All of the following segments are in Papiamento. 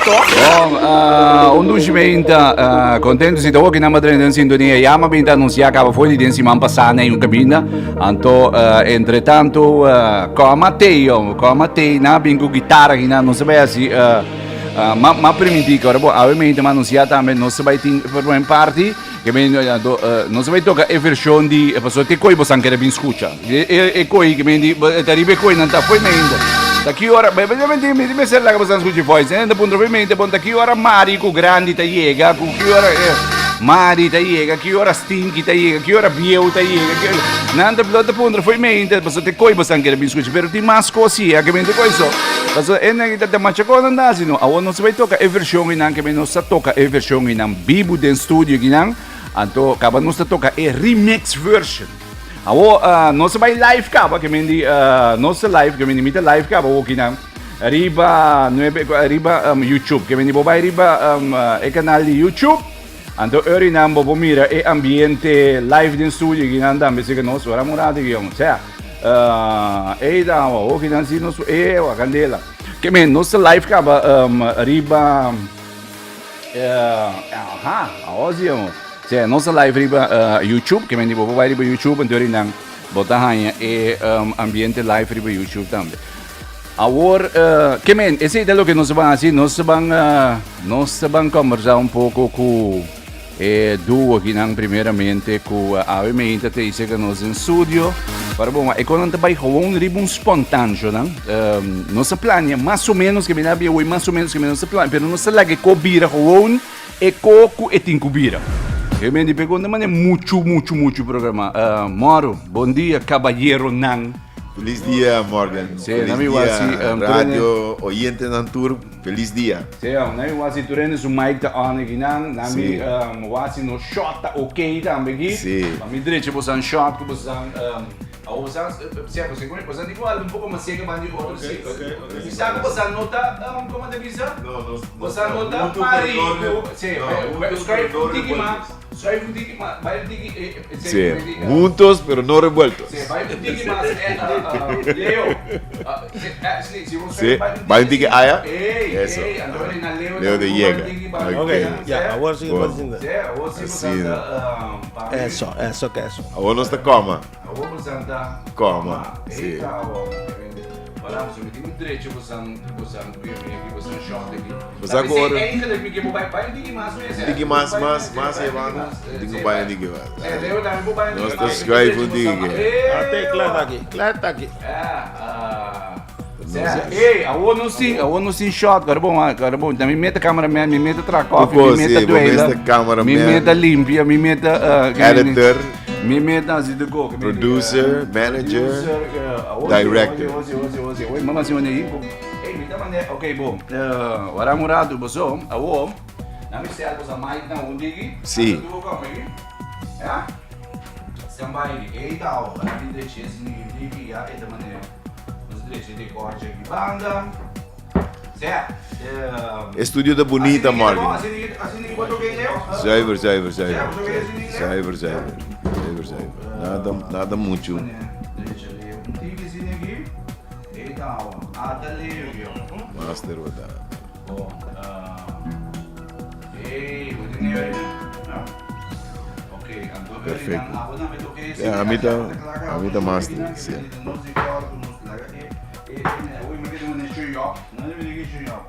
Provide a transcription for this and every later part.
toch? Bon, uh, un dushi meinta, uh, contento si te na madre den sintonia. Ya ma binta anuncia acaba foi di den siman pasá na un cabina. Anto, uh, entre tanto, uh, com Mateo, com Mateo, na bin ku guitarra hina, no se vai así, uh, uh, ma, ma permití que ahora, bo, awe meinta ma anuncia tambe, no se vai tin, por buen party, que men, anto, uh, no se vai toca e versión di, paso te koi bosan kere bin escucha. E, e, e koi que men di, te ribe koi nan ta foi meinta. Ta ki ora, be, be, be, be, be, ser laga bosan escucha voice, eh, de punto foi meinta, bon, ta ki ora Mari ku grandi ta yega, ku ki ora, eh, Mari ta yega, ki ora Stinky ta yega, ki ora Bieu ta yega, ki ora, nan ta ta puntra foi meinta, paso te koi bosan kere bin escucha, pero tin mas kos si, a que men te koi so. Paso e nan ta ta macha kos nan da, sino, awor nos bai toka e version nan que men nos sa toka e version nan bibu den studio kinan, anto kaba nos ta toka e remix version. Awo, uh, nos bai live kaba, que men di, uh, nos live, que men di, mita live kaba wo kinan. Riba, nueve, riba um, YouTube, que men di, bo bai riba um, uh, e canal di YouTube. Anto ori nan bo mira e ambiente live den studio kinan tambe, así que nos ora murado guion. O sea, uh, ei da, wo kinan si nos, e, wa candela. Que men, nos live kaba um, riba, uh, aha, awo si, amo. Sea, nos live riba uh, YouTube, que men di bo bai riba YouTube, anto ori nan bo ta haña e um, ambiente live riba YouTube tambe. Awor, uh, que men, esei ta loke nos ban hasi, nos ban, uh, nos ban conversa un poco ku e duo kinan primeramente ku uh, awe meinta te dice que nos den studio. Pero bon, e konan ta bai gewoon riba un spontáneo nan. Um, nos a plania mas o menos que men abia hoy mas o menos que men nos a plania, pero nos a laga e ko bira gewoon e ko ku e tin ku bira. E men di pregunta mane mucho mucho mucho programa. Uh, Moro, bon dia caballero nan. Feliz dia, Morgan. Sí, Feliz nami dia, wasi, um, radio oyente nan tur. Feliz dia. Sí, um, nami wasi turene su mic ta on aki nan. Nami Sí. um, wasi no shot ta okay tambe aki. Sí. Pa mi drecha bosan shot ku bosan um, awo bosan sea bosan ku bosan igual un poco mas seca ban di otro sí. Ok, ok. Bisa ku bosan no ta um, como te bisa? No, no, Bosan no ta pari ku sí, schuif un tiki mas, schuif un tiki mas, bai un tiki eh, eh, Sí, juntos pero no revueltos. Sí, bai un tiki mas, eh, uh, uh, Leo. Uh, sí, actually, si vos Sí, bai bai un tiki allá. Ey, Eso. ey, anto na Leo Leo de tambe, llega. bai un tiki, bai un Ok. tiki, Ok, ya, awor sí Bon. por sinta. Sí, awor sí Así, vos no. anda, um, pa mi. Eso, eso que eso. Awor nos ta coma. Awor vos anda. Coma, sí. Ey, awor. Wala, vos mi tin derecho vos an, vos an, mi aki, vos an shot aki. Vos an ora- Eigenlijk mi ke bai bai un tiki mas mes. Un tiki mas, mas, mas, Ivana. Un tiki bai un tiki mas. Eh, Leo tambe por bai un Nos tiki ta mas. schuif un tiki. Ah, te klaar aki, klaar taki. Ah, ah. Ey, awor nos tin, awor nos tin shot, kare bon, ah, kare bon. Mi meta cameraman, mi meta tra koffie, Poco, mi meta sí, bo duela. mester cameraman. Mi meta limpia, mi meta uh, Editor. Mi meta así de go. Producer, manager, uh, director. Oye, mama si mane hipo. Ey, mi ta mane, okay, bon. Uh, wara un rato, boso, awo. Na mi sel bosa mic na un digi. Sí. Ando tu kom aquí. Ja? Stand by. Ey, tao. Wara mi drechi es ni digi, ja, e ta mane. Nos drechi de kortje aquí banda. Sea, eh, Estudio ta bunita, Morgan. Así ni así ni wat oké, Leo? Zuiver, zuiver, zuiver. Zuiver, zuiver. Zuiver, zuiver. Nada, nada mucho. Drechi Leo. Un tiki sin aquí. Ey, tao. Ata Leo, yo. Master wat daar. Bom, uh, hey, wat is nu? No? Oké, anto Perfecto. Ja, a mi ta- a mi ta master, sí.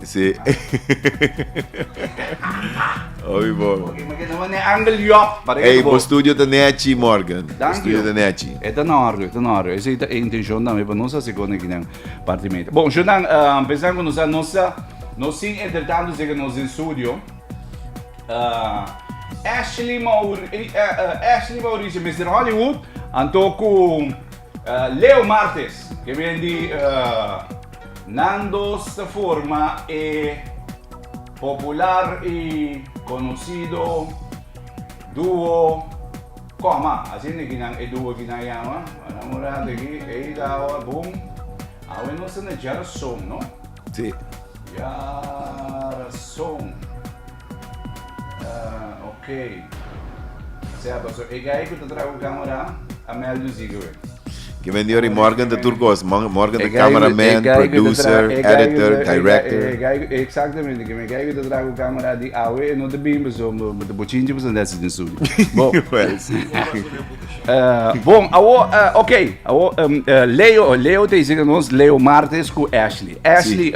Sí. Oy, bo. Hey, bo studio ta nechi, Morgan. Bo Dank studio je. ta nechi. E ta na orde, e ta na orde. Esei ta e intencion tambe pa nos hasi con akinan partimento. Bon, Jonan, uh, pensando cu nos a, nos a, nos sin entretanto zeker nos den studio. Uh, Ashley, Maur, uh, uh, Ashley Mauricio, Mr. Hollywood, anto cu uh, Leo Martes, que ven di uh, Nandos ta forma e popular y conocido duo Coma, asina ki nan e duo ki nan yama. Enamorado aki, ei dawa, boom. Awe nos ta na Jarason, no? Sí. Jarason. Uh, ok. Sea, paso e guy ku ta trago camera, a meldu zieke we. Ke men di ori Morgan ta tur kos. Morgan ta cameraman, producer, editor, director. Exactamente, ke men guy ku ta traha ku camera di awe e no ta bin paso ta bochinchi paso nèt si den studio. Bo. Bon, awo, ok, awo Leo, Leo ta disi nos Leo Martes ku Ashley. Ashley,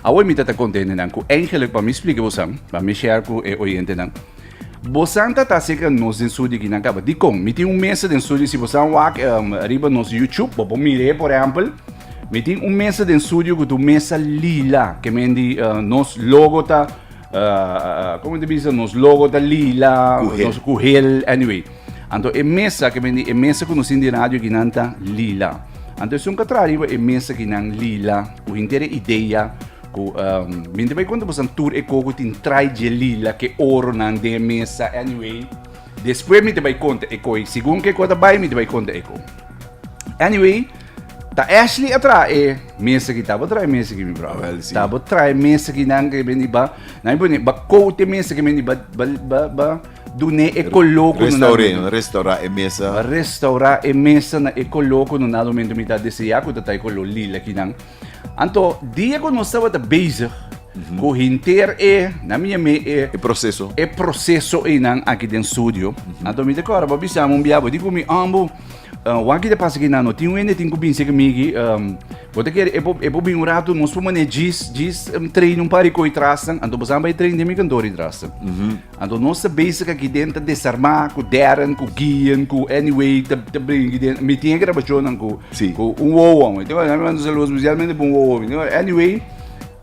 awo mi ta ta kontente nan ku eigenlijk pa mi splika bosan, pa mi share ku e oyentenan. Bosan ta ta serka nos den studio aki nan kaba. Dikon? Mi tin un mesa den studio, si bosan wak riba nos YouTube, bo por mir'é por ehèmpel. Mi tin un mesa den studio ku ta un mesa lila, ke men di nos logo ta, komo ta bisa, nos logo ta lila, Ku hel. nos ku hel, anyway. Anto e mesa, ke men di e mesa ku nos tin di radio aki nan ta lila. Anto esun ka traha riba e mesa aki nan lila, ku henter e idea, Ku mi ta bai konta bosan tur e koko tin trai dje lila ke oronan den e mesa anyway despues mi ta bai konta e koi segun ke ko ta bai mi ta bai konta e ko anyway ta Ashley a traha e mesa ki ta bo traha e mesa ki mi brother Wel, si. ta bo traha e mesa ki nan ke beni ba nan mi pone ba kote mesa ki beni ba ba ba ba dune e kolo ku nan Restauré, restaurá e mesa. Ba restaurá e mesa na e kolo ku nan na momento mi ta desea ku ta ta e kolo lila ki nan. Anto, dia ku nos tabata bezig ku hinter e, na mi yam'é e. E proseso. E proseso einan aki den studio. Anto mi ta kòrda bo bisa mi un bia, bo di ku mi, Ambo, wak ki ta pasa aki nan? No tin un hende tin ku bin serka mi aki. Bo ta kere e por e por bin un ratu, nos por manera djis djis train un par di koi trasnan. Anto bo sa bai train den mi kantor di trasnan. Anto nos ta bezig aki den ta desarmá ku Darren, ku Gian, ku anyway ta ta bringa aki den. Mi tin e grabashonnan ku Sí. ku un wowo. Mi tin mi manda un saludo spesialmente pa un wowo. Mi tin anyway,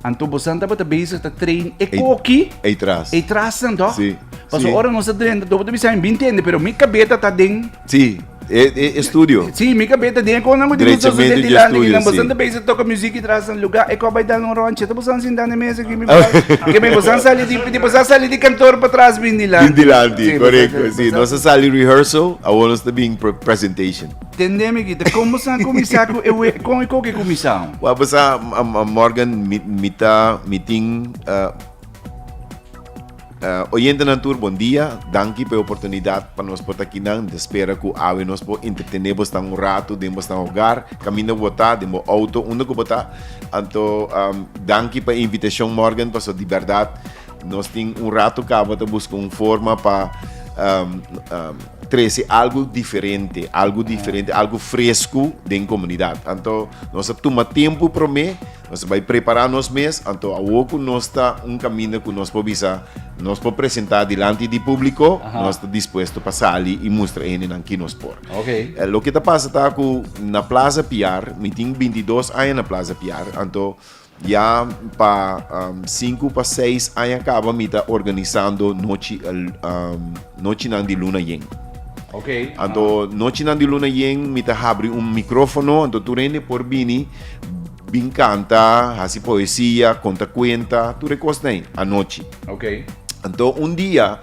anto bosan tabata bezig ta train e koki Ei tras. ei trasnan toch? Sí, Paso sí. ora nos ta drenta, bo ta bisa mi bin tende, pero mi kabeta ta den Sí. E, e estudio. Sí, mi kabeta den kon nan moet Drechamente sosode di dilanti estudio, nan sí. bosan ta bezig toka muziek tras nan lugar e ko bai dan un rondje ta bosan sinta na mesa ki mi ke mi bosan sali di di bosan sali di kantoor pa tras bin dilanti. Bin dilanti, Sí, correcto. bosan- Sí, nos a sali rehearsal, awor nos ta bin pre presentation. Tende mi kita kon bosan kuminsá ku e we kon e koke kuminsá? Wa bosa Morgan mi mi ta mi tin uh, Oyentenan tur bon dia, danki pa e oportunidat pa nos por ta akinan. Mi ta spera ku awe nos por entretené bosnan un ratu den bosnan hogar, kaminda ku bo ta, den bo outo, unda ku bo ta. Anto danki pa e invitashon Morgan, pasobra di bèrdat nos tin un ratu kaba ta buska un forma pa trese algu diferente, algu diferente, algu fresku den komunidat. Anto nos a tuma tempu promé. Nos ta bai prepará nos mes, anto awor ku nos ta un kaminda ku nos por bisa, nos por presentá dilanti di públiko, nos ta dispuesto pa sali i mustra e hendenan ki nos por. Loke ta pasa ta ku na Plaza Piar, mi tin bintidos aña na Plaza Piar, anto ya pa sinku pa seis aña kaba mi ta organisando nochi nochinan di luna yen. Anto nochinan di luna yen mi ta habri un mikrófono, anto tur hende por bini. Bin kanta, hasi poesia, konta kuenta, tur e kosnan ei, anochi. Ok. Anto un dia,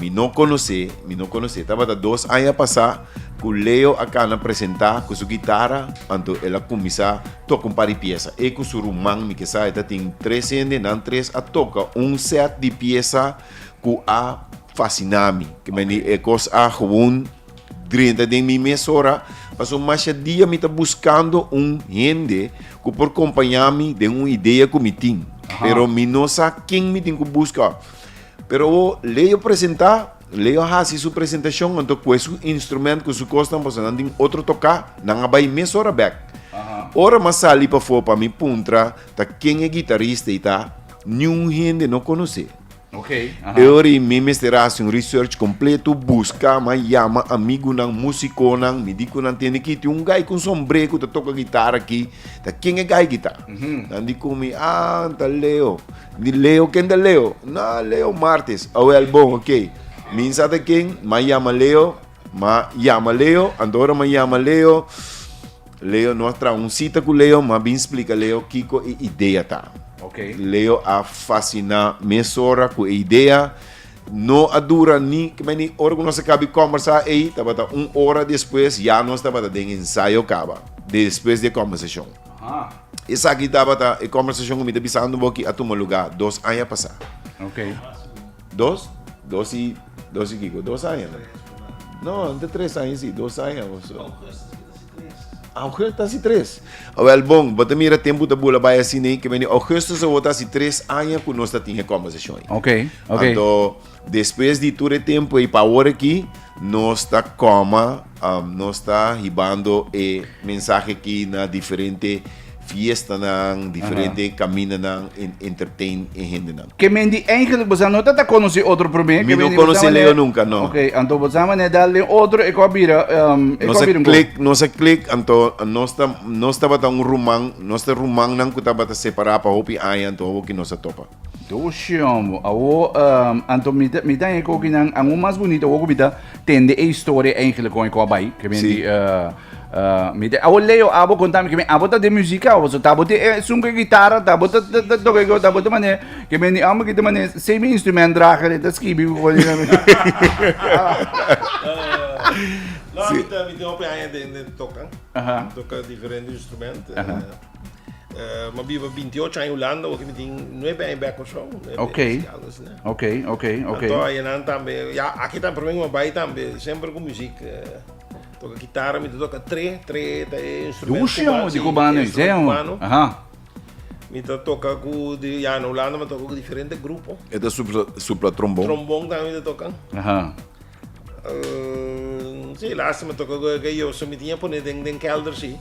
mi no konosé, mi no konosé, tabata dos aña pasá ku Leo a kana presentá ku su gitara, anto el a kuminsá toka un par di piesa. E ku su ruman, mi ke sa, e ta tin tres hende, nan tres a toka un sèt di piesa ku a fasiná mi. Ke meni e kos a gewoon Drenta den mi mesora, pasobra masha dia mi ta buskando un hende ku por kompañá mi den un idea ku mi tin, pero mi no sa ken mi tin ku buska. Pero awor Leo presentá, Leo a hasi su presentashon, anto ku e su instrument, ku su kosnan, pasobra nan tin otro toká, nan a bai mesora bèk. Ora mi a sali pafó pa mi puntra ta ken e gitarista ei ta, niun hende no konosé. Ok, aha. E ora ei mi mester a hasi un research completo, busca, m'a yama amigunan, musiconan, mi di cu nan tende ki tin un guy cu un sombré cu ta toca guitarra aki, ta ken e guy ki ta? Nan di cu mi, ah, ta Leo. Mi di, Leo, ken ta Leo? No, Leo Martes. Awel, bon, ok. Mi sa ta ken, m'a yama Leo, m'a yama Leo, anto ora m'a yama Leo, Leo no a traha un cita cu Leo, ma bin splica Leo kico e idea ta. Ok. Leo a fascina mesora cu e idea. No a dura ni, ki meni, ora cu nos a cabi combersa ey, tabata un ora despues ya nos tabata den ensayo caba, despues di e combersacion. Aha. Esaki tabata e combersacion cu mi ta bisando bo aki a tuma lugar dos aña pasa. Ok. Dos? Dos y, dos y kico? Dos aña no? No, no ta tres aña si, dos aña o so. Augustus ta hasi tres. Awel bon, bo ta mira tempu ta bula bai asina ei, ke meni augustus awor ta hasi tres aña ku nos ta tin e kòmbersashon ei. Ok, ok. Anto despues di tur e tempu ei pa awor aki, nos ta kòma, nos ta hibando e mensahe aki na diferente fiestanan, diferente kamindanan en entertain e hendenan. Ke men di eigenlijk bosa no ta ta konosé otro promé. Mi no konosé Leo nunka, no. Ok, anto bosa manera dal den otro e ko a bira, e ko Nos a a bira un ko. klik, nos a klik, anto nos ta, nos tabata un ruman, nos ta rumannan ku tabata separá pa hopi aña, anto hopi nos a topa. Dushi hombo. Awo, anto mi ta, mi ta e kokinan angu mas bunito awo ku mi ta tende e historia eigenlijk kon e ko a bai. Ke men di, Sí. Mi te awo Leo abo konta mi ke mi abo ta den musika abo so ta bo te esun ku e gitara ta bo ta ta toka e ta bo ta mane ke mi amo ki ta mane semi instrument drager e ta skibi ku kos No mi ta mi tin hopi aña den den toka toka diferente instrument mi a biba 28 aña Hulanda awor ki mi tin nuebe aña bek Kòrsou Ok ok ok ok anto ayenan tambe ya aki tambe prome ku mi a bai tambe semper ku musik. Toca guitarra, mi ta toca tre, tre ta e instrumento Dushi cubano, di cubano, sí, sí, cubano. Aha. Mi ta toca cu, di, ya, na Hulanda mi toca cu diferente grupo. E ta supla, supla trombon. Trombon tambe mi ta toca. Aha. Sí, laatste mi toca cu e yo, so mi tinha pone den, den kelder, sí.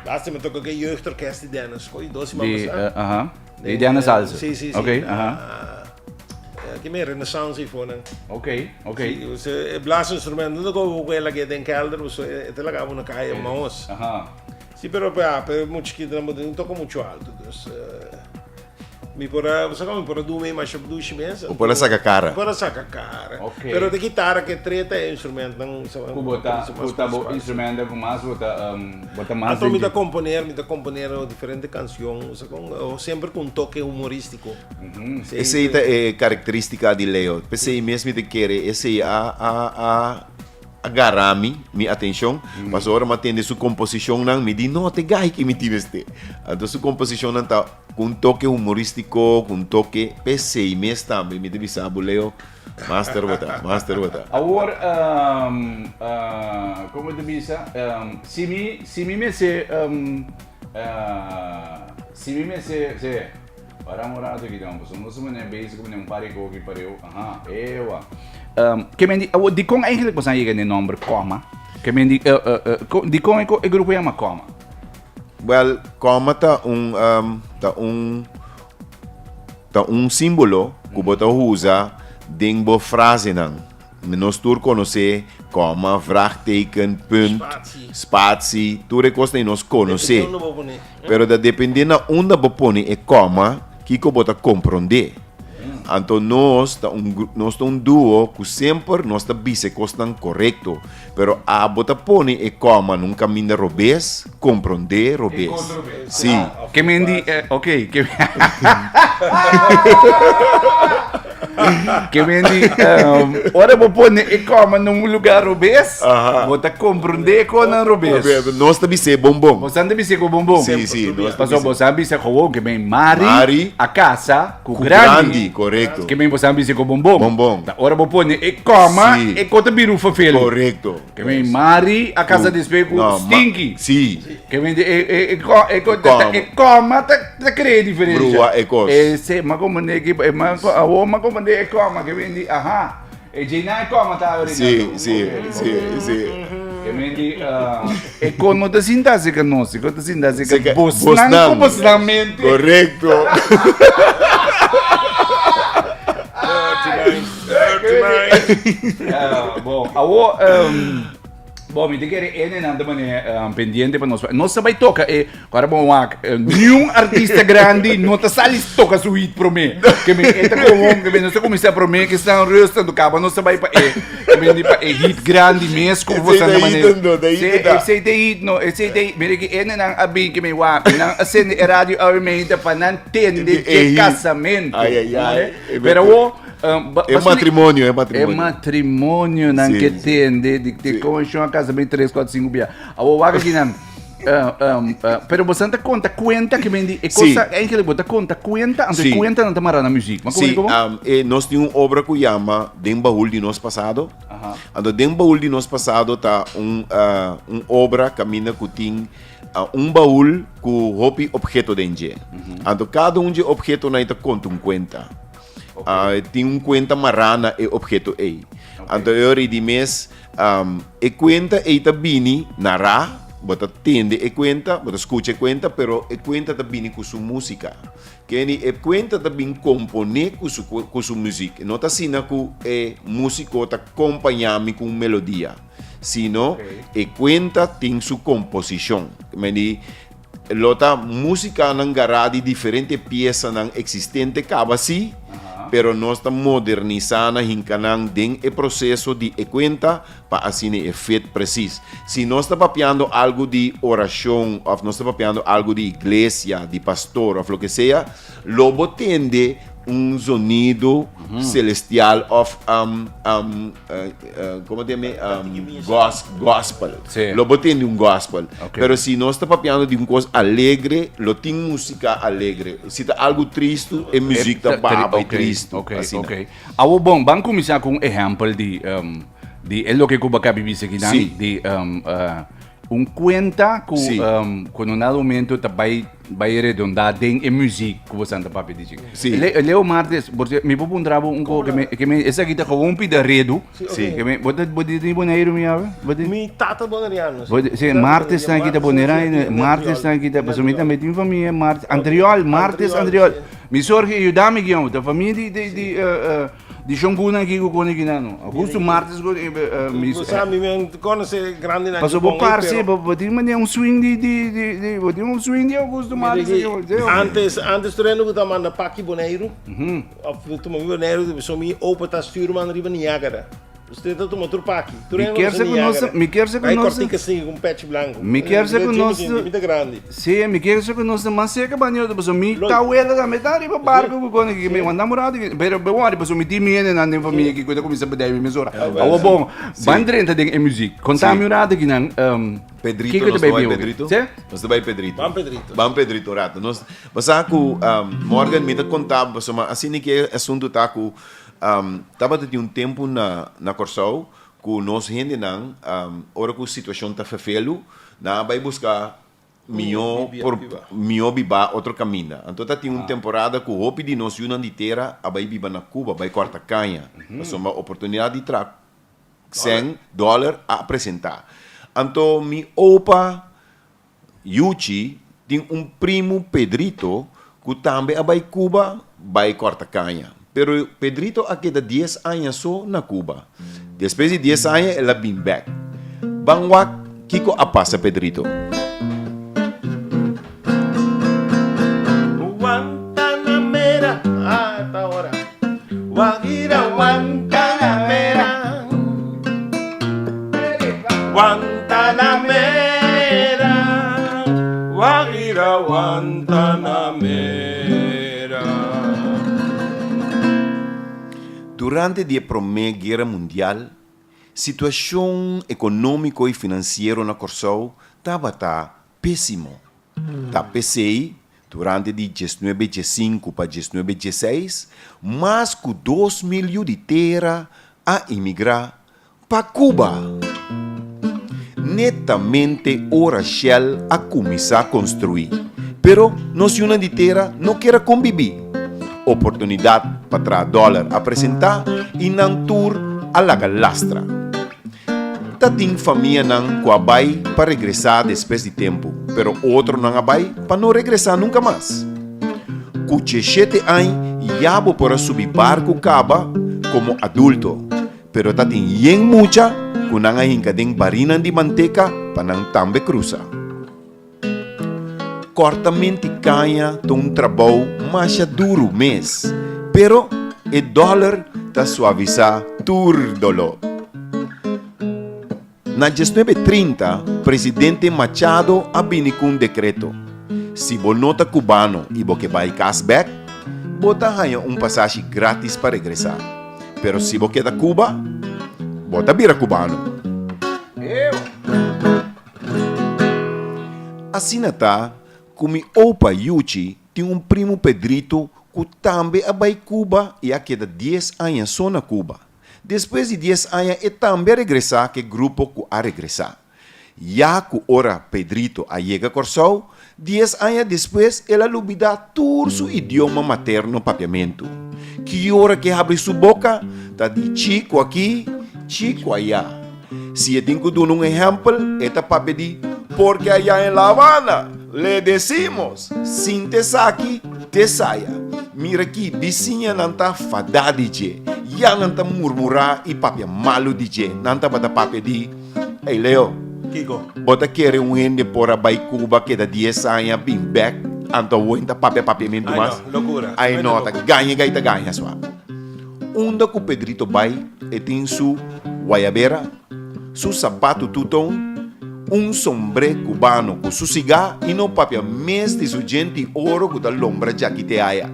Laatste mi toca cu e jeugdorkest di Dennis, gooi, dos siman Di, pasá. aha. Di Dennis Alse. Sí, sí, sí. Ok, aha. Ki men renaissance ifo nan. Ok, ok. Sí, o e blaasinstrument no ta kobo ku e lag'é den kelder, paso e ta laga bo na kaya mahos. Aha. Sí, pero ya, pero mucha chikito nan bo no toka mucho alto, dus mi por a, sa mi por a duna mi masha dushi mes. Bo por a saka kara. Bo por a saka kara. Ok. Pero de kitara ke treta e instrumentnan Ku bo ta, ku ta bo instrumento ku mas bo ta, bo ta mas Anto mi ta komponer, mi ta komponer diferente kanshon, sa kon, semper ku un toke humoristiko. Esei ta e karakterístika di Leo. P'esei mes mi ta kere esei a a a a gara mi, mi atenshon. Pasobra ora mi a tende su komposishonnan, mi di, No, ta e gai ki mi tin mester. Anto su komposishonnan ta ku un toke humorístiko, ku un toke. P'esei mes tambe mi ta bisa bo, Leo, master bo ta, master bo ta. Awor, komo ta bisa, si mi, si mi mester, si mi mester, se. Para un rato aki dan, pasobra nos a manera bezig ku un par di koki pareu. Aha, ewa. Um, ke men di, awo, dikon eigenlijk bosan yega na e nomber Koma? Ke men di, uh, uh, uh, ko, dikon e, e grupo yama Koma? Wel, koma ta un, um, ta un, ta un simbolo ku bo ta usa den bo frasenan. Nos tur konosé kòma, vraagteken, punt, Spatie. spatie, tur e kosnan nos konosé. Depende unda bo pone. Pero ta depende na unda bo pone e kòma, kiko bo ta komprondé. Anto nos ta un gru- nos ta un duo ku semper nos ta bisa e kosnan korekto. Pero abo ta pone e kòma na un kaminda robes, komprondé robes. Sí. Ke men di, eh, ok, ke Ke men di, um, ora bo pone e kòma na un lugar robes, Aha. bo ta komprondé e kònan robes. Nos ta bis'é bonbon. Bo sa ta bis'é ku bonbon. Sí, sí, nos ta Pasobra bis'é. bo sa bisa gewoon ke men Mari, Mari a kasa ku Ku grandi. grandi, korekto. Ke men bo sa bisa ku bonbon. Bonbon. Ta ora bo pone e kòma, Sí. e kò ta bira un ferfelu. Korekto. Ke men Mari a kasa despues ku No, ma- Stinky. Sí. Ke men di e e e ko e ko Kòma. e kòma ta ta krea diferensha. Brua e kos. E se ma komo ne ki e ma ko awo ma komo ne e kòma ke men di aha e djei e kòma ta abri Sí, sí, sí, sí. Ke men di e ko no ta sinta asika nos e ko ta sinta asika Seka bosnan bosnan. ku bosnan mente. Korekto. Dirty minds, dirty minds. Ah, bon, awo Bon, mi te kere ene nan te mane pendiente pa nos. Nos ta bai toka e, ora bon wak, niun artista grandi no ta sali toka su hit prome. Ke men e ta gewoon, ke men nos ta kuminsá prome ke staan rustig, anto kaba nos ta bai pa e, ke men di pa e hit grandi mes ku Esei bosan ta ta mane. hit ando, ta hit Sí, ta. esei ta hit no, esei ta hit. Mira ki ene nan a bin ke men wak, nan a sende e radio awe meinta pa nan tende E dje hit. kasamentu. Ai, ai, ai. E Pero awo, E matrimonio, e matrimonio. E matrimonionan Sí. ke tende, di di Sí. kon shon a casa ben 3, 4, 5 bia. Awo wak aki nan. Pero bo ta konta kuenta ke men di e Sí. cosa eigenlijk bo ta konta kuenta, anto e Sí. kuenta nan ta mara na muziek. Ma Sí, kon nos tin un obra ku yama Den Bahul di Nos Pasado. Anto den Baul di Nos Pasado ta un un obra kaminda ku tin un baul ku hopi obheto den dje. Anto kada un dje obhetonan ei ta konta un kuenta. Tin un kuenta mará na e obheto ei. Anto e ora ei di mes e kuenta ei ta bini nará, bo ta tende e kuenta, bo ta skucha e kuenta, pero e kuenta ta bini ku su músika. Kenny, e kuenta ta bin komponé ku su ku su muzik. No ta asina ku e músiko ta kompañá mi ku un melodia, sino e kuenta tin su komposishon. Men di lo ta músikanan gará di diferente piesanan eksistente kaba sí, pero nos ta modernisá nan hinka nan den e proseso di e kuenta pa asina e fit presis. Si nos ta papiando algu di orashon òf nos ta papiando algu di iglesia, di pastor òf loke sea, lo bo tende un zonido celestial òf komo ta yama e? Gospel. Lo bo tende un gospel. Pero si nos ta papiando di un kos alegre, lo tin musika alegre. Si ta algu tristu, e muzik ta baha bai tristu. Asina. Awor bon, ban kuminsá ku un ehèmpel di di e loke ku bo a kabi bisa akinan, Sí. di un kuenta ku Sí. ku na un dado momento ta bai bai redondá den e muzik ku bo ta papia di dje. Sí. Le Leo Martes, por si mi por puntra bo un ko ke me ke me esaki ta gewoon pida redu. Sí, Sí. ok. Ke me bo ta bo di di Boneiru mi awe? Bo di Mi tata boneriano. Bo di sí, Martes ta kita Boneiru, Martes ta kita, pasobra mi tambe tin famia Martes, Antriol, Martes Antriol. Mi sorgi yuda mi guion, ta famia di di di di shonkunan aki ku kone kinano. Augusto Martes ku mi Bo sa mi men konosé grandenan Paso bo parse bo bo tin manera un swing di di di di bo tin un swing di Augusto Martes aki bo tin. Antes antes tur hende ku ta manda paki Boneiru òf tuma mi Boneiru so mi opa ta stuurman riba Niagara. Usted ta tuma tur paki. Tur Mi hende kier konosé sa ku nos Niagara. mi kier sa ku Bai nos kòrtika singa ku un pèchi blanku. Mi kier sa ku nos Mi ta grandi. Sí, mi kier sa ku nos ta mas serka ba nioto pasobra mi tawela tambe ta riba barko ku kone ki mi wanda murado ki pero bo wòri pasobra mi tin mi hendenan den famia ki ku ta kuminsá bedei mi mesora. Awor bon, ban drenta den e muzik. Konta mi un rato kinan Pedrito, kiko ta nos bai ta bai bin hopi. Pedrito? Sí? Nos ta bai Pedrito. Ban Pedrito. Ban Pedrito un rato. Nos, bo sa ku Morgan mi ta konta bo pasobra asina ki e asuntu ta ku Tabata tin un tempu na na Kòrsou ku nos hendenan ora ku situashon ta fefelu nan a bai buska mihó por mihó bibá otro kaminda. Anto ta tin un temporada ku hopi di nos yunan di tera a bai biba na Cuba bai kòrta kaña pasobra oportunidat di traha sèn dòler a presentá. Anto mi opa Yuchi tin un primu Pedrito ku tambe a bai Cuba bai kòrta kaña. Pero Pedrito a keda dies aña so na Cuba. Despues di dies aña el a bin bèk. Ban wak kiko a pasa Pedrito. Guantanamera, ah, ta ora. Guajira, Guantanamera. Guantanamera, Guajira, Guantanamera. Durante di e Promé Guera Mundial, situashon ekonómiko i finansiero na Kòrsou tabata pésimo. Ta p'esei, durante di diesnuebe diesinku pa diesnuebe dieseis, mas ku 2000 yu di tera a imigrá pa Cuba. Netamente ora Shell a kuminsá konstruí, pero nos yunan di tera no kier a kombibí. Oportunidat pa traha dòler a presentá i nan tur a laga lastra. Ta tin famianan ku a bai pa regresá despues di tempu, pero otronan a bai pa no regresá nunka mas. Ku diesshete añ ya bo por a subi barku kaba komo adulto, pero ta tin yen mucha ku nan a hinka den barinan di manteka pa nan tambe krusa. Kòrtamenti kaña ta un trabou masha duru mes, pero e dòler ta suavisá tur doló. Na diesnuebe trinta, presidente Machado a bini ku un dekreto, si bo no ta kubano i bo ke bai kas bèk, bo ta haña un pasashi grátis pa regresá. Pero si bo keda Cuba, bo ta bira kubano. Asina ta ku mi opa Yuchi tin un primu Pedrito ku tambe a bai Cuba i a keda dies aña so na Cuba. Despues di dies aña e tambe a regresá ku e grupo ku a regresá. Ya ku ora Pedrito a yega Kòrsou, dies aña despues el a lubidá tur su idioma materno papiamentu. Ki ora ku e habri su boka, ta di chiku aki, chiku ayá. Si e tin ku duna un ehèmpel, e ta papia di, Porque allá en La Habana le decimos, sin t'esaki, t'esaya. Mira ki bisiñanan ta fadá di dje. Ya nan ta murmurá i papia malu di dje. Nan tabata papia di, Ey Leo, Kiko? bo ta kere un hende por a bai Cuba keda dies aña bin bèk, anto awor e ta papia papiamentu Ay mas? no, lokura. Ay no, ta gaña gai ta gaña sua. Unda ku Pedrito bai e tin su guayabera, su sapatu tuton, un sombré cubano ku su sigá i no papia mes di su djenti oro ku ta lombra djaki te aya.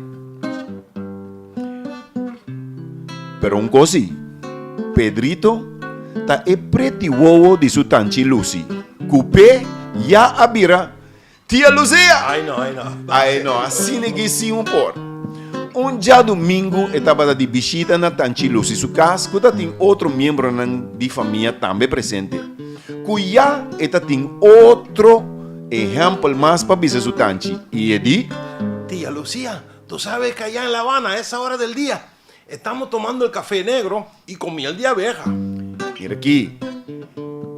Pero un kos si, Pedrito ta e preti wowo di su tanchi Lucy, ku p'e ya a bira Tia Lucia! Ai no, ai no. Ai no, asina ki sin un por. Un djadumingu e tabata di bishita na Tanchi Lucy su kas ku ta tin otro miembronan di famia tambe presente. Ku ya e ta tin otro ehèmpel mas pa bisa su tanchi i e di. Tia Lucia, tu sabes que allá en La Habana a esa hora del día Estamos tomando el café negro y con miel de abeja. Mira aki.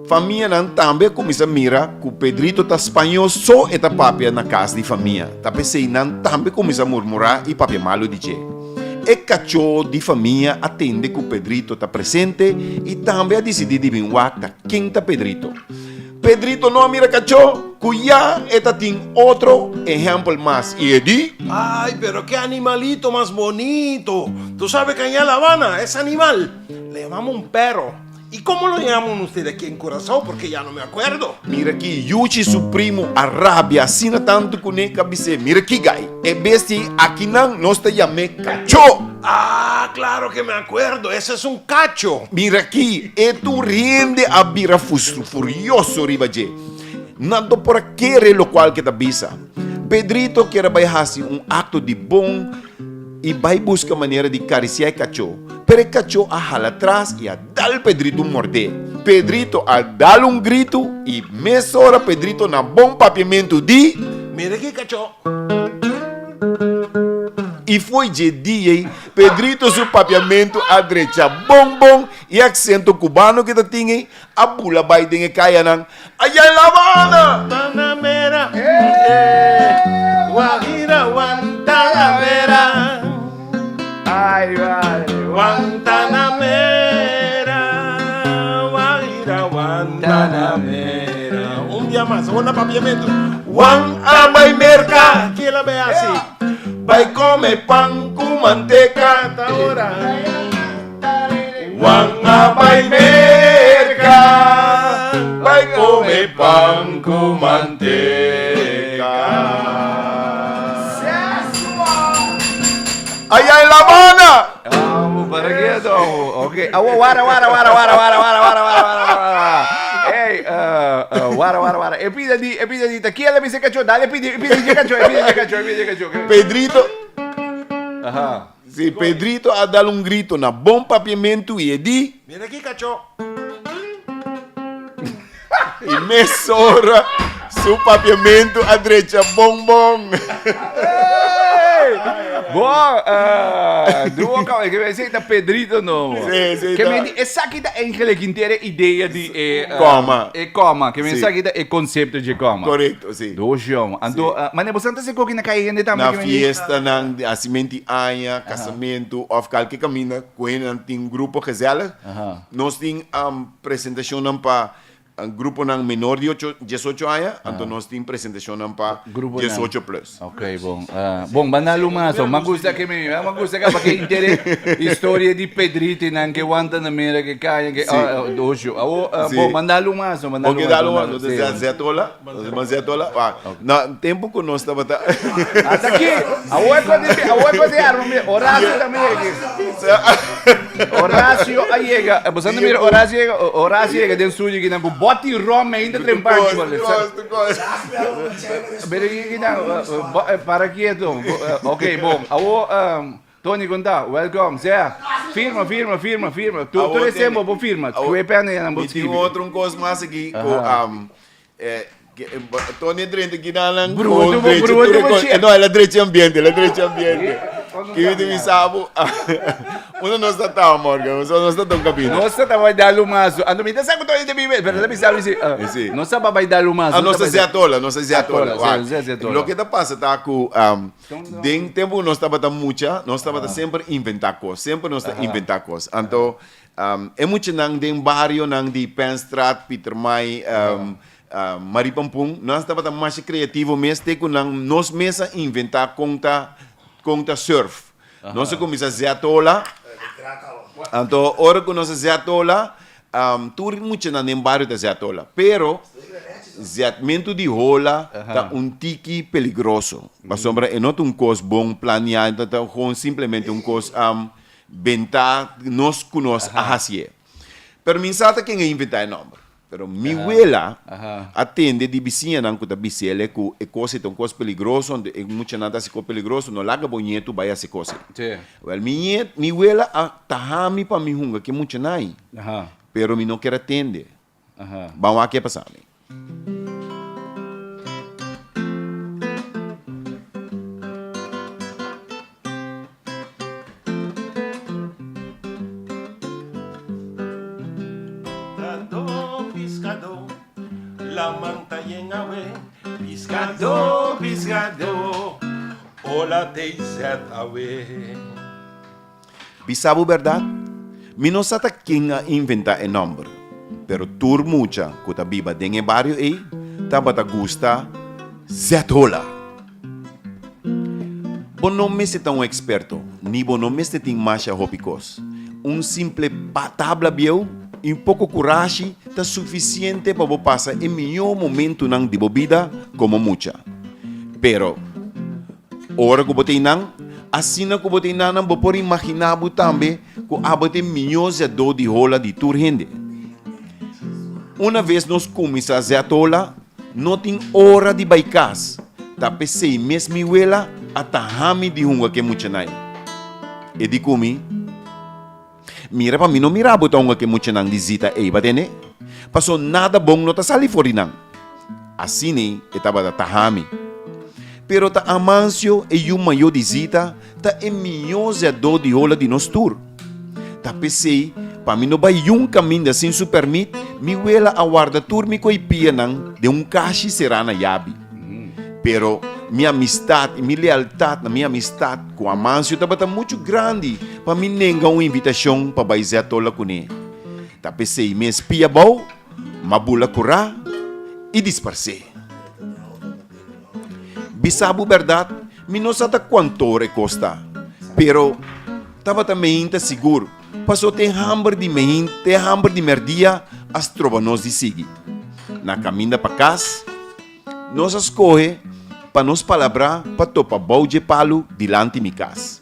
Famianan tambe a kuminsá mira ku Pedrito ta spañó so e ta papia na kas di famia. Ta p'esei nan tambe kuminsá murmurá i papia malu di dje. E kachó di famia a tende ku Pedrito ta presente i tambe a disidí di bin wak ta ken ta Pedrito. Pedrito no a mira kachó ku ya e ta tin otro ehèmpel mas i e di. Ay, pero ke animalito mas bonito! Tu sabe ke aña La Habana es animal le llamamos un perro. Y como lo llaman ustedes aquí en Curaçao? Porque ya no me acuerdo. Mira aki, Yuchi su primo a rabia asina tantu kuné ku a bis'é, Mira aki, gai, e bestia ei akinan nos ta yam'é kachó! Ah, claro que me acuerdo, ese es un cacho. Mira aki, e tur hende a bira furioso riba dje. Nan no por a kere locual ke ta bisa. Pedrito kier a bai haci un acto di bon y bai busca manera di caricia e cacho, pero e cacho a hala tras y a dal Pedrito un mordé. Pedrito a dal un grito y mesora Pedrito na bon papiamento di. Mira aki cacho. I fo'i dje dia ei, Pedrito su papiamentu a drecha bon bon i e aksento kubano ke ta tin ei a bula bai den e kayanan Allá en La Habana! Guantanamera, eh, Guajira, Guantanamera. Ay, vale. Guantanamera, Guajira, Guantanamera. Un dia mas, una papiamentu. Juan a bai Merka. Ki el a bai hasi? Bai come pan cu manteca. Ta ora. Juan a bai Merka. Bai come pan cu manteca. Allá en La Habana. Vamos para quieto. Ok. Awo, wara, wara, wara, wara, wara, wara, wara, wara, wara, wara. Hey, wara, wara, wara. E pida di, e pida di, ta kiel a bisa cacho, dale pidi, e pidi di cacho, e pidi di cacho, e pidi di cacho. Pedrito. Aha. Si, Pedrito a dal un grito na bon papiamentu i e di. Mira aki cacho. I mesora su papiamentu a drecha bon bon. Bo, duo ka, ke esei ta Pedrito no. Sí, sí, Ke ta. men di, esaki ta eigenlijk henter e idea di e Koma. E koma, ke men Sí. esaki ta e konsepto dje koma. Korekto, sí. Dos jong. Anto, mane boso ta hasi koki na kai hende tambe Na ke men di? fiestanan, di hasimenti aña, kasamentu òf kalke kaminda ku hendenan tin grupo gezellig. Nos tin presentashonnan pa Gruponan menor di ocho, diesocho aña, anto nos tin presentacionnan pa Gruponan. diesocho plus. Ok, bon. Ah, bon, ban na Lumaso. Ma gusta ke mi, ma gusta ke pa ke intere historia di Pedrito y nan ke Guantanamera ke caña ke Sí. ah, ah, ocho. Awo, ah, Sí. bon, manda Lumaso, manda Ok, da Lumaso. Lumaso. manda- Zé, sí. Zé Tola. Zé Tola. Ah, Na tempo ku nos tabata Hasta aki. Awo e kos di, awo e kos di arma mi. Horacio tambe yega. Horacio a yega. Bo sa mira Horacio yega, Horacio yega den studio kinan ku boti rom ainda trempanchi. Pero kinan, para quieto. Ok, bon. Awo, um, Tony kon ta? Welcome. Sea, firma, firma, firma, firma. Tu, Awor tur e tene. tempo bo firma. Awor, Ku e pèn ei nan bo mi tin skibi. otro un kos mas aki ku Aha. eh, ke- eh, bo- Tony a drenta kinanan Bruto kon bo, drecha bruto tur e bo kos. shit. No, el a drecha ambiente, el a drecha ambiente. Kon Ki mi ta tin mi bisa bo, Unda nos ta taba, Morgan? Unda nos ta ta un cabina? Nos ta ta bai dal un mazo. Anto mi ta sa ku Tony ta biba, pero ta bisa mi si, ah, Sí. nos ta bai dal un mazo. Ah, nos ta zia tola, nos ta zia tola. Tola, sí, zia tola. Loke ta pasa ta ku den tempu ku nos tabata mucha, nos tabata semper inventá kos, semper nos ta inventá kos. Anto e muchanan den barionan di Penstraat, Pietermaai, Maripampun, nos tabata masha kreativo mes te ku nan nos mes a inventá kon ta kon ta surf. Nos a kuminsá zia tola, anto ora ku nos a zia tola, tur muchanan den bario ta zia tola, pero ziatmentu di hola ta un tiki peligroso, pasobra e no ta un kos bon planiá, e ta gewoon simplemente un kos bentá nos ku nos a hasié. Pero mi sa ta ken a inventá e nòmber. Pero mi wela a tende di bisiñanan ku ta bis'el ku e kos ei ta un kos peligroso, anto e muchanan ta hasi kos peligroso, no laga bo ñetu bai hasi kos ei. Wèl, mi ñet, mi wela a taha mi pa mi hunga ku e muchanan ei, pero mi no ker a tende. Ban wak ke a pasa mi. Piskadó, piskadó, laman ta yen awe. Piskadó, piskadó, ola t'ei zet awe. Bisa bo bèrdat, mi no sa ta ken a inventá e nòmber, pero tur mucha ku ta biba den e bario ei tabata gusta Zet Hola. Bo no mester ta un eksperto, ni bo no mester tin masha hopi kos. Un simple tabla bieu i un poko kurashi ta sufisiente pa bo pasa e mihó momentunan di bo bida komo mucha. Pero, ora ku bo ta einan, asina ku bo ta einanan bo por imaginá bo tambe ku abo ta e mihó zèdó di hola di tur hende. Una ves nos kuminsá zèt hola, No tin ora di bai kas. Ta p'esei mes mi wela a taha mi di hunga ku e muchanai. E di ku mi, Mira pa mi no mira bo ta hunga ku e muchanan di Zita ei, ba tende? Paso nada bon no ta sali for di nan. Asina e tabata taha mi. Pero ta Amancio, e yu mayó di Zita, ta e mihó zèdó di hola di nos tur. Ta p'esei, pa mi no bai yun kaminda sin su pèrmit, mi wela a warda tur mi koipianan den un kashi será na yabi. Pero mi amistat i mi lealtat na mi amistat ku Amancio tabata muchu grandi pa mi nenga un invitashon pa bai zèt tola kuné. Ta p'esei mes pia bou, m'a bula kurá i disparsé. Bisa bo bèrdat, mi no sa ta kuantor e kos ta, pero tabata meinta sigur, paso te hamber di mein, te hamber di mèrdia a stroba nos di sigui. Na kaminda pa kas, nos a skohe pa nos palabrá pa topa bou dje palu dilanti mi kas.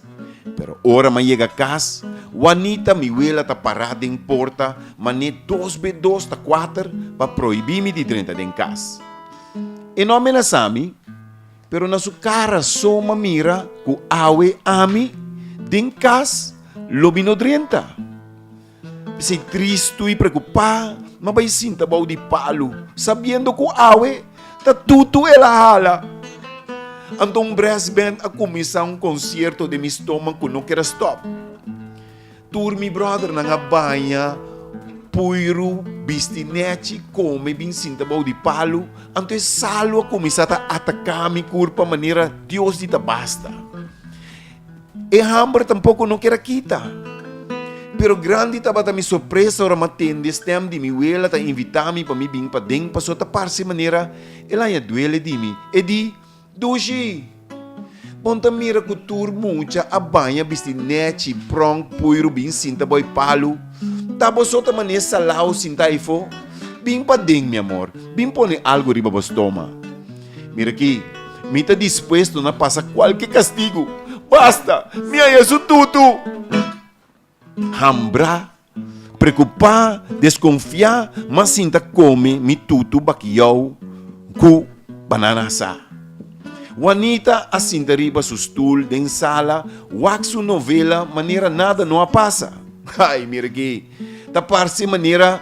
Pero ora m'a yega kas, Wanita, mi wela, ta pará den porta man'é dos be dos ta kuater pa prohibí mi di drenta den kas. E no a menasá mi, pero na su kara so m'a mira ku awe ami den kas lo mi no drenta. P'esei tristu i preokupá m'a bai sinta bou di palu, sabiendo ku awe ta tutu el a hala. Anto un brass band a kuminsá un konsierto den mi stoma ku no ker a stòp. Tur mi bròdernan a baña, puiru, bisti nèchi, kome, bin sinta bou di palu. Anto e salu a kuminsá ta ataká mi kurpa manera Dios di ta basta. E hamber tampoko no ker a kita. Pero grandi tabata mi sorpresa ora mi a tende stèm di mi wela ta invitá mi pa mi bin paden pasobra ta parse manera el haña duele di mi. E di. Dushi! Bon ta mira ku tur mucha a baña bisti nechi, pronk, puiru bin sinta boi palu. Ta bo so ta manera salao sinta ayfo? Bin paden, mi amor, bin pone algu riba bo stoma. Mira aki, mi ta dispuesto na pasa kualke kastigu, basta mi haña su tutu! Hambrá, preokupá, deskonfiá, m'a sinta kome mi tutu bakiyou ku banana asá. Juanita a sinta riba su stul den sala wak su novela manera nada no a pasa. Ai, mira aki, ta parse manera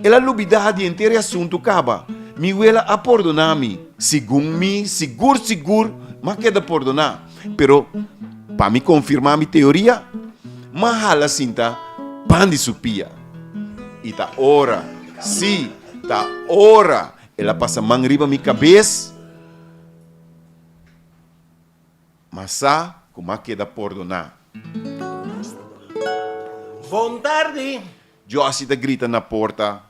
el a lubidá di henter e asuntu kaba. Mi wela a pordoná mi. Segun mi, sigur sigur m'a keda pordoná. Pero, pa mi konfirmá mi teoria, m'a hala sinta pan di su pia. I ta ora, sí, ta ora el a pasa man riba mi kabes, m'a sa ku m'a keda pordoná. Bon tardi! Josie ta grita na porta.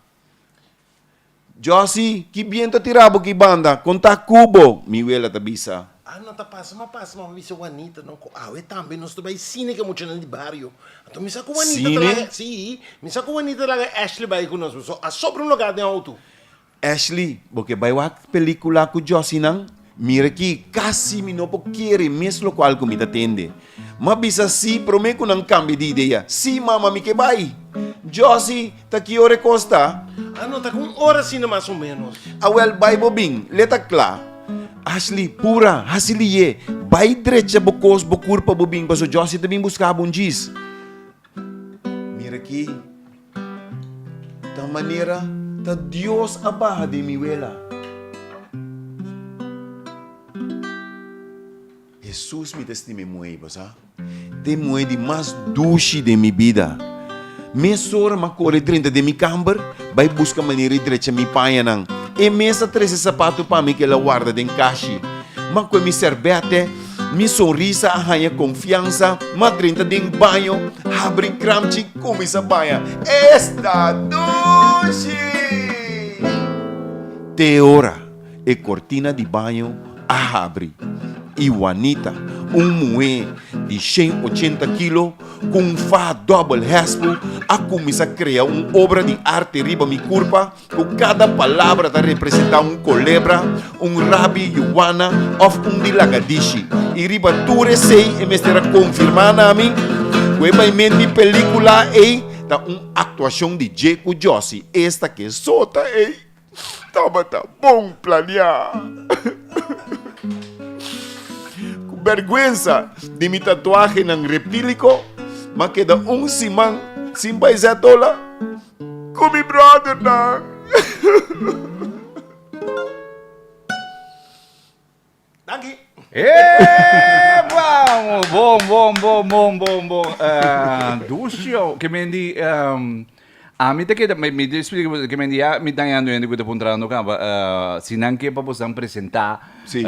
Josie, ki bientu a tira bo ki banda? Konta ku bo, mi wela ta bisa. Ah, no ta pasa, ma pasa, ma mi bisa Juanita, no, ku awe tambe nos ta bai sine ku e muchanan di bario. Anto mi sa ku Juanita ta laga, Sine? si, mi sa ku Juanita ta laga Ashley bai ku nos, pasobra a sobra un lugar den outo. Ashley, bo ke bai wak pelikula ku Josie nan? Mira aki, kasi mi no por kere mes lokual ku mi ta tende. M'a bisa sí promé ku nan kambia di idea. Sí, mama, mi ke bai. Josie, ta ki ora e kos ta? Ah, no, ta ku un ora asina mas o ménos. Awèl, bai bo bin, le ta kla. Ashley, pura, hasi lié. Bai drecha bo kos, bo kurpa bo bin, pasobra Josie ta bin buska bo un djis. Mira aki, ta manera ta Dios a baha den mi wela. Hesus mi ta stima e muhé, bo sa? Ta e muhé di mas dushi den mi bida. Mesora m'a kore drenta den mi kamber, bai buska manera di drecha mi pañanan. E mes a trese sapatu pa mi ku el a warda den kashi. M'a kue mi sèrbètè. Mi sonrisa a haña konfiansa, m'a drenta den baño, habri kramchi, kuminsá baña. Esta dushi! Te ora e kortina di baño a habri i Juanita, un muhé di shen ochenta kilo ku un faha dòbel hèspu, a kuminsá krea un obra di arte riba mi kurpa. Ku kada palabra ta representá un kolebra, un rabi yuwana òf un di lagadishi. I riba tur esei e mester a konfirmá na mi ku e baimen di pelíkula ei ta un aktuashon di dje ku Josie, esta ke sota ei tabata bon planiá. Ku bèrgwensa di mi tatuahenan reptíliko, m'a keda un siman sin bai zètola. Ku mi brothernan. Danki. Eh, vamos! Bon, bon, bon, bon, bon, bon. Dushio, ke men di, ami ta keda, mi ta explica, ke men di ya mi dañando hende ku ta puntrando kaba, si nan ke pa bosan presenta, Sí.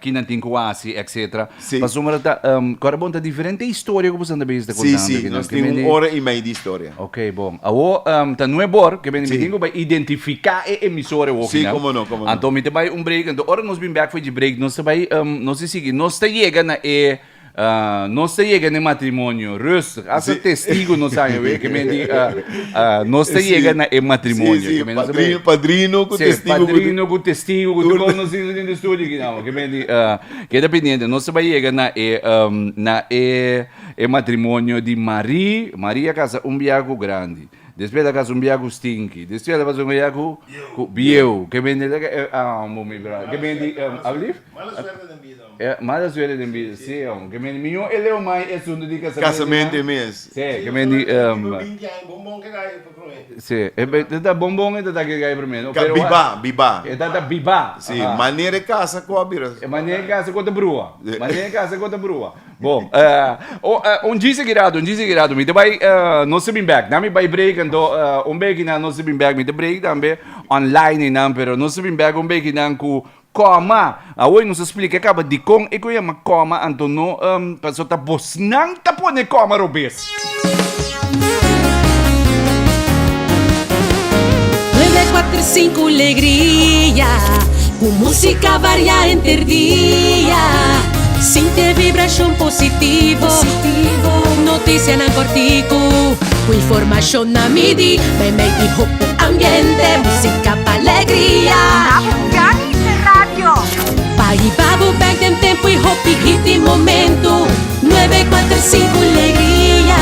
Ki nan tin ku hasi, etcetera. Sí. Pasobra ta, kòrda bon, ta diferente historia ku boso ta bezig ta Sí, kontando sí, aki nan. nos Ke tin un mende- ora i mei di historia. Ok, bon. Awo, ta nueb or, ke mende mi Sí. tin ku bai identifiká e emisora awo Sí, kinan. komo no, komo no. Anto mi ta bai un break, anto ora nos bin bèk for di break, nos ta bai, nos ta sigui, nos ta yega na e Nos ta yega na e matrimonio rustig. Hasta Sí. testigo nos haña we. Ke men di, ah, ah, nos ta Sí. yega na e matrimonio. Sí, sí. Ke men nos ta Padrino, bay- padrino ku Sí, testigo. ku- padrino ku testigo ku tur nos tin den studio aki nou. Ke men di, ah, keda pendiente. Nos ta bay yega na e, um, na e, e matrimonio di Marie. Marie a casa un bia ku grandi. Despues el a casa un bia ku stinky. Despues el a pasa un bia ku, ku bieu. Ke men di, ah, mi brother. Ke men di, um, alblief? Mala suerte den bida. E mala suerte den bida, sí, hom. Ke men miho e leu mai e asunto di casamento. Casamento mes. Sí, ke men di, Tipo 20 aña, bonbon ke gai pa prome. Sí, e ta bonbon e ta ta ke gai prome, no? Ka biba, biba. E ta ta biba. Sí, manera e casa ku a bira. E manera e casa ku ta brua. Manera e casa ku ta brua. Bon, un djis aki rato, un djis aki rato, mi ta bai, nos ta bin bek. Nan mi bai break, anto un beki nan nos ta bin bek. Mi ta break tambe online einan, pero nos ta bin bek un beki nan ku Kòma! Awor nos a splika kaba dikon e ku yama kòma anto no paso ta bosnan ta pone kòma robes. Nueve kuater sinku legria Ku músika varia henter dia Sinti e vibrashon positivo Notisianan kòrtiku Ku informashon na midi Meimei di hopi ambiente Músika pa alegria Galicia Radio. Pa hiba bo bek den tempu i hopi hit di momentu. Nuebe kuater sinku Legria.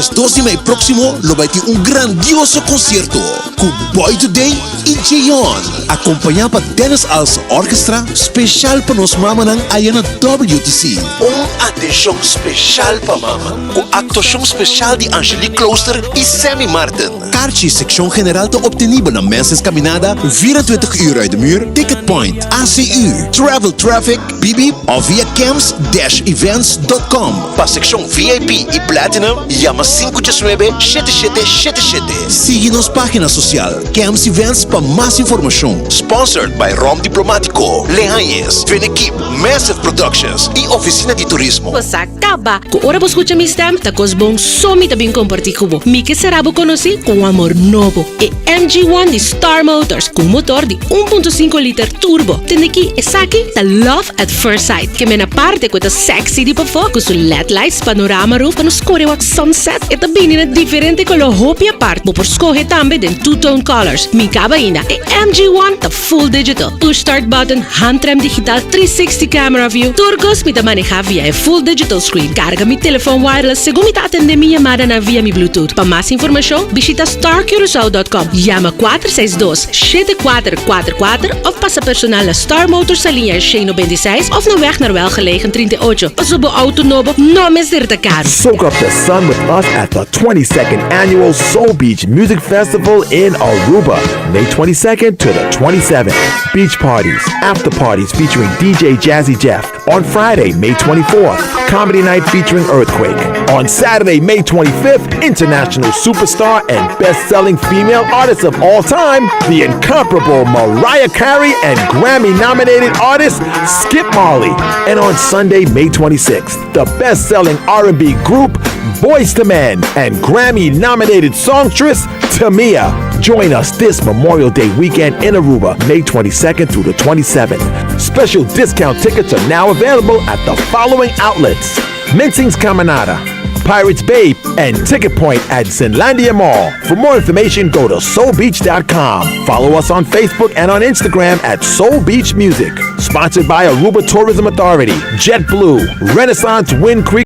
12 di mei próksimo lo bai tin un grandioso konsierto ku Boy Today i Jeon, akompañá pa Dennis Alsa Orchestra, speshal pa nos mamanan aya na WTC. Un atenshon speshal pa mama ku aktuashon speshal di Angelique Klooster i Sammy Martin. Karchi sekshon general ta optenibel na Mensens Caminada, 24 uur uit de muur, Ticket Point, ACU, Travel Traffic, Bibi of via camps-events.com. Pa sekshon VIP i Platinum, yama 519 7777. Sigui nos página sosial Camps Events pa mas informashon. Sponsored by Rom Diplomatico, Lehañez, Venekip, Massive Productions i Ofisina di Turismo. Bo sa kaba ku ora bo skucha mi stem ta kos bon so mi ta bin kompartí ku bo. Mi ke sera bo konosí ku un amor nobo, e MG One di Star Motors ku un motor di un punto sinku liter turbo. Tende ki esaki ta love at first sight. Ke mena parte ku e ta sexy di pafó ku su led lights, panorama roof pa nos kore wak sunset. E ta bini na diferente koló hopi apart. Bo por skohe tambe den two tone colors. Mi kaba ainda, e MG One ta full digital. Push start button, handrem digital, 360 camera view. Tur kos mi ta maneha via e full digital screen. Karga mi telefon wireless segun mi ta atende mi yamadanan via mi bluetooth. Pa mas informashon, bishita starcuracao.com, yama 462 7444 òf pasa personal na Star Motors Saliña 196 òf na Weg naar Welgelegen 38. Paso bo outo nobo no mester ta karu. Soak up the sun with us at the 22nd Annual Soul Beach Music Festival in Aruba, May 22nd to the 27th. Beach parties, after parties featuring DJ Jazzy Jeff on Friday, May 24th. Comedy night featuring Earthquake. On Saturday, May 25th, international superstar and best-selling female artist of all time, the incomparable Mariah Carey and Grammy-nominated artist Skip Marley. And on Sunday, May 26th, the best-selling R&B group Boyz II Men and Grammy-nominated songstress Tamia. Join us this Memorial Day weekend in Aruba, May 22nd through the 27th. Special discount tickets are now available at the following outlets: Mincing's Caminada, Pirates Bay, and Ticket Point at Zenlandia Mall. For more information, go to soulbeach.com. Follow us on Facebook and on Instagram at Soul Beach Music. Sponsored by Aruba Tourism Authority, JetBlue, Renaissance Wind Creek.